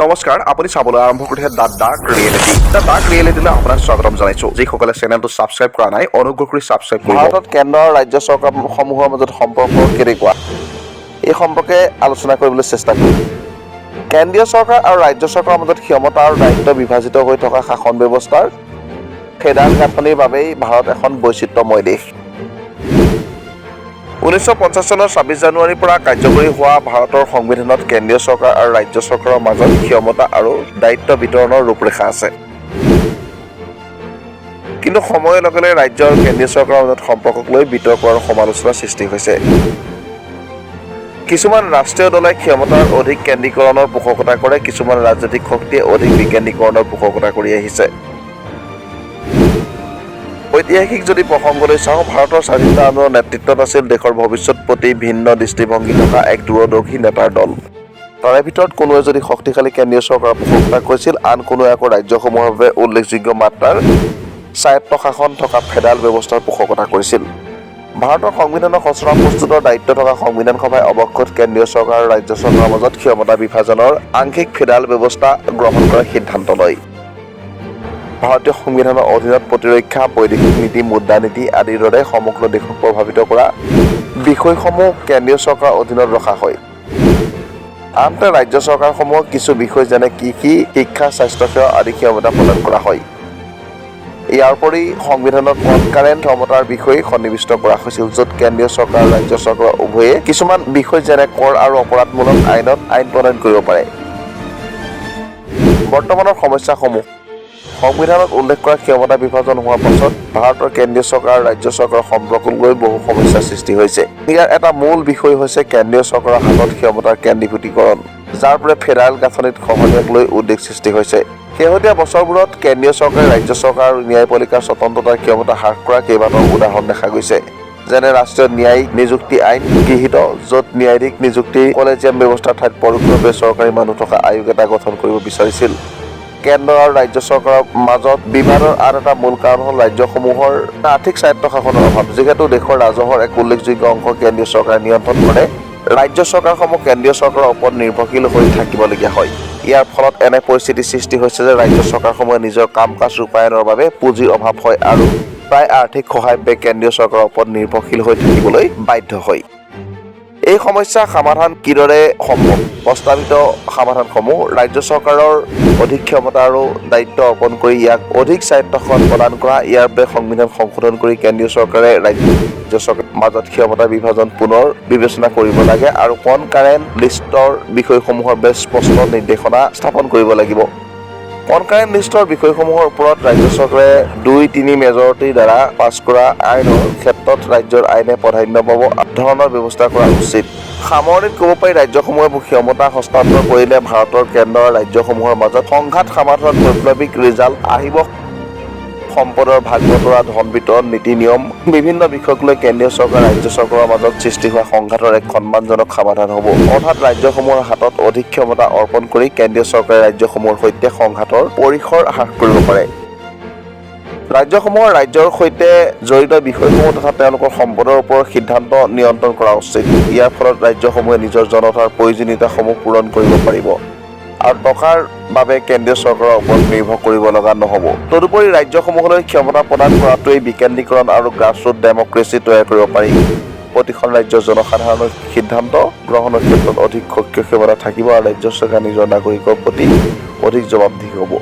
নমস্কাৰ, আপুনি চাবলৈ আৰম্ভ কৰিছে the dark reality. The dark ৰিয়েলিটিলৈ আপোনাক স্বাগতম জনাইছো। যিসকলে চেনেলটো ছাবস্ক্ৰাইব কৰা নাই, অনুগ্ৰহ কৰি ছাবস্ক্ৰাইব কৰিব। ভাৰতত কেন্দ্ৰ আৰু ৰাজ্য চৰকাৰসমূহৰ মাজত সম্পৰ্ক কেনেকুৱা, এই সম্পৰ্কে আলোচনা কৰিবলৈ চেষ্টা কৰিম। কেন্দ্ৰীয় চৰকাৰ আৰু ৰাজ্য চৰকাৰৰ মাজত ক্ষমতা আৰু দায়িত্ব বিভাজিত হৈ থকা শাসন ব্যৱস্থাৰ ফেডাৰেল গাঁথনিৰ বাবেই ভাৰত এখন বৈচিত্ৰ্যময় দেশ। 1950 চনৰ 26 জানুৱাৰীৰ পৰা কাৰ্যকৰী হোৱা ভাৰতৰ সংবিধানত কেন্দ্ৰীয় চৰকাৰ আৰু ৰাজ্য চৰকাৰৰ মাজত ক্ষমতা আৰু দায়িত্ব বিতৰণৰ ৰূপৰেখা আছে। কিন্তু সময়ৰ লগে লগে ৰাজ্য আৰু কেন্দ্ৰীয় চৰকাৰৰ মাজত সম্পৰ্কক লৈ বিতৰ্ক আৰু সমালোচনাৰ সৃষ্টি হৈছে। কিছুমান ৰাষ্ট্ৰীয় দলে ক্ষমতাৰ অধিক কেন্দ্ৰীকৰণৰ পোষকতা কৰে, কিছুমান ৰাজনৈতিক শক্তিয়ে অধিক বিকেন্দ্ৰীকৰণৰ পোষকতা কৰি আহিছে। ঐতিহাসিক যদি প্ৰসংগলৈ চাওঁ, ভাৰতৰ স্বাধীনতা আন্দোলনৰ নেতৃত্বত আছিল দেশৰ ভৱিষ্যত প্ৰতি ভিন্ন দৃষ্টিভংগী থকা এক দূৰদৰ্শী নেতাৰ দল। তাৰে ভিতৰত কোনোৱে যদি শক্তিশালী কেন্দ্ৰীয় চৰকাৰৰ পোষকতা কৰিছিল, আন কোনোৱে আকৌ ৰাজ্যসমূহৰ বাবে উল্লেখযোগ্য মাত্ৰাৰ স্বায়ত্ত শাসন থকা ফেডাৰেল ব্যৱস্থাৰ পোষকতা কৰিছিল। ভাৰতৰ সংবিধানৰ খচৰা প্ৰস্তুতৰ দায়িত্ব থকা সংবিধান সভাই অৱশেষত কেন্দ্ৰীয় চৰকাৰ আৰু ৰাজ্য চৰকাৰৰ মাজত ক্ষমতা বিভাজনৰ আংশিক ফেডাৰেল ব্যৱস্থা গ্ৰহণ কৰাৰ সিদ্ধান্ত লয়। ভাৰতীয় সংবিধানৰ অধীনত প্ৰতিৰক্ষা, বৈদেশিক নীতি, মুদ্ৰানীতি আদিৰ দৰে সমগ্ৰ দেশক প্ৰভাৱিত কৰা বিষয়সমূহ কেন্দ্ৰীয় চৰকাৰৰ অধীনত ৰখা হয়। আনহাতে ৰাজ্য চৰকাৰসমূহক কিছু বিষয় যেনে কৃষি, শিক্ষা, স্বাস্থ্যসেৱা আদি ক্ষমতা প্ৰদান কৰা হয়। ইয়াৰ উপৰি সংবিধানত কনকাৰেণ্ট ক্ষমতাৰ বিষয়ে সন্নিৱিষ্ট কৰা হৈছিল, য'ত কেন্দ্ৰীয় চৰকাৰ আৰু ৰাজ্য চৰকাৰৰ উভয়ে কিছুমান বিষয় যেনে কৰ আৰু অপৰাধমূলক আইনত আইন প্ৰণয়ন কৰিব পাৰে। বৰ্তমানৰ সমস্যাসমূহ: সংবিধানত উল্লেখ কৰা ক্ষমতা বিভাজন হোৱাৰ পাছত ভাৰতৰ কেন্দ্ৰীয় চৰকাৰ আৰু ৰাজ্য চৰকাৰৰ সম্পৰ্কক লৈ বহু সমস্যাৰ সৃষ্টি হৈছে। ইয়াৰ এটা মূল বিষয় হৈছে কেন্দ্ৰীয় চৰকাৰৰ হাতত ক্ষমতাৰ কেন্দ্ৰীভূতিকৰণ, যাৰ বাবে ফেডাৰেল গাঁথনিত খহনীয়াক লৈ উদ্বেগ সৃষ্টি হৈছে। শেহতীয়া বছৰবোৰত কেন্দ্ৰীয় চৰকাৰে ৰাজ্য চৰকাৰ আৰু ন্যায়পালিকাৰ স্বতন্ত্ৰতাৰ ক্ষমতা হ্ৰাস কৰা কেইবাটাও উদাহৰণ দেখা গৈছে। যেনে ৰাষ্ট্ৰীয় ন্যায়িক নিযুক্তি আইন গৃহীত, য'ত ন্যায়াধীশ নিযুক্তি কলেজিয়াম ব্যৱস্থাৰ ঠাইত পৰোক্ষভাৱে চৰকাৰী মানুহ থকা আয়োগ এটা গঠন কৰিব বিচাৰিছিল। কেন্দ্ৰ আৰু ৰাজ্য চৰকাৰৰ মাজত বিবাদৰ আন এটা মূল কাৰণ হ'ল ৰাজ্যসমূহৰ আৰ্থিক স্বায়ত্তশাসনৰ অভাৱ। যিহেতু দেশৰ ৰাজহৰ এক উল্লেখযোগ্য অংশ কেন্দ্ৰীয় চৰকাৰে নিয়ন্ত্ৰণ কৰে, ৰাজ্য চৰকাৰসমূহ কেন্দ্ৰীয় চৰকাৰৰ ওপৰত নিৰ্ভৰশীল হৈ থাকিবলগীয়া হয়। ইয়াৰ ফলত এনে পৰিস্থিতিৰ সৃষ্টি হৈছে যে ৰাজ্য চৰকাৰসমূহে নিজৰ কাম কাজ ৰূপায়ণৰ বাবে পুঁজিৰ অভাৱ হয় আৰু প্ৰায় আৰ্থিক সহায় বাবে কেন্দ্ৰীয় চৰকাৰৰ ওপৰত নিৰ্ভৰশীল হৈ থাকিবলৈ বাধ্য হয়। এই সমস্যা সমাধান কিদৰে সম্ভৱ? প্ৰস্তাৱিত সমাধানসমূহ: ৰাজ্য চৰকাৰৰ অধিক ক্ষমতা আৰু দায়িত্ব অৰ্পণ কৰি ইয়াক অধিক স্বায়ত্তশাসন প্ৰদান কৰা। ইয়াৰ বাবে সংবিধান সংশোধন কৰি কেন্দ্ৰীয় চৰকাৰে ৰাজ্য চৰকাৰৰ মাজত ক্ষমতা বিভাজন পুনৰ বিবেচনা কৰিব লাগে আৰু কনকাৰেণ্ট লিষ্টৰ বিষয়সমূহৰ বাবে স্পষ্ট নিৰ্দেশনা স্থাপন কৰিব লাগিব। কনকাৰেণ্ট লিষ্টৰ বিষয়সমূহৰ ওপৰত ৰাজ্য চৰকাৰে 2-3 মেজৰিটিৰ দ্বাৰা পাছ কৰা আইনৰ ক্ষেত্ৰত ৰাজ্যৰ আইনে প্ৰাধান্য পাব ধৰণৰ ব্যৱস্থা কৰা উচিত। সামৰণিত ক'ব পাৰি, ৰাজ্যসমূহে ক্ষমতা হস্তান্তৰ কৰিলে ভাৰতৰ কেন্দ্ৰ আৰু ৰাজ্যসমূহৰ মাজত সংঘাত সমাধানত বৈপ্লৱিক ৰিজাল্ট আহিব। সম্পদৰ ভাগ বতৰা, ধন বিতৰণ, নীতি নিয়ম, বিভিন্ন বিষয়ক লৈ কেন্দ্ৰীয় চৰকাৰ, ৰাজ্য চৰকাৰৰ মাজত সৃষ্টি হোৱা সংঘাতৰ এক সন্মানজনক সমাধান হ'ব। অৰ্থাৎ ৰাজ্যসমূহৰ হাতত অধিক ক্ষমতা অৰ্পণ কৰি কেন্দ্ৰীয় চৰকাৰে ৰাজ্যসমূহৰ সৈতে সংঘাতৰ পৰিসৰ হ্ৰাস কৰিব পাৰে। ৰাজ্যসমূহৰ ৰাজ্যৰ সৈতে জড়িত বিষয়সমূহ তথা তেওঁলোকৰ সম্পদৰ ওপৰত সিদ্ধান্ত নিয়ন্ত্ৰণ কৰা উচিত। ইয়াৰ ফলত ৰাজ্যসমূহে নিজৰ জনতাৰ প্ৰয়োজনীয়তাসমূহ পূৰণ কৰিব পাৰিব আৰু টকাৰ বাবে কেন্দ্ৰীয় চৰকাৰৰ ওপৰত নিৰ্ভৰ কৰিব লগা নহ'ব। তদুপৰি ৰাজ্যসমূহলৈ ক্ষমতা প্ৰদান কৰাটোৱেই বিকেন্দ্ৰীকৰণ আৰু গ্ৰাছৰুট ডেমক্ৰেচি তৈয়াৰ কৰিব পাৰি। প্ৰতিখন ৰাজ্যৰ জনসাধাৰণৰ সিদ্ধান্ত গ্ৰহণৰ ক্ষেত্ৰত অধিক সক্ৰিয় ক্ষমতা থাকিব আৰু ৰাজ্য চৰকাৰ নিজৰ নাগৰিকৰ প্ৰতি অধিক জবাবদিহি হ'ব।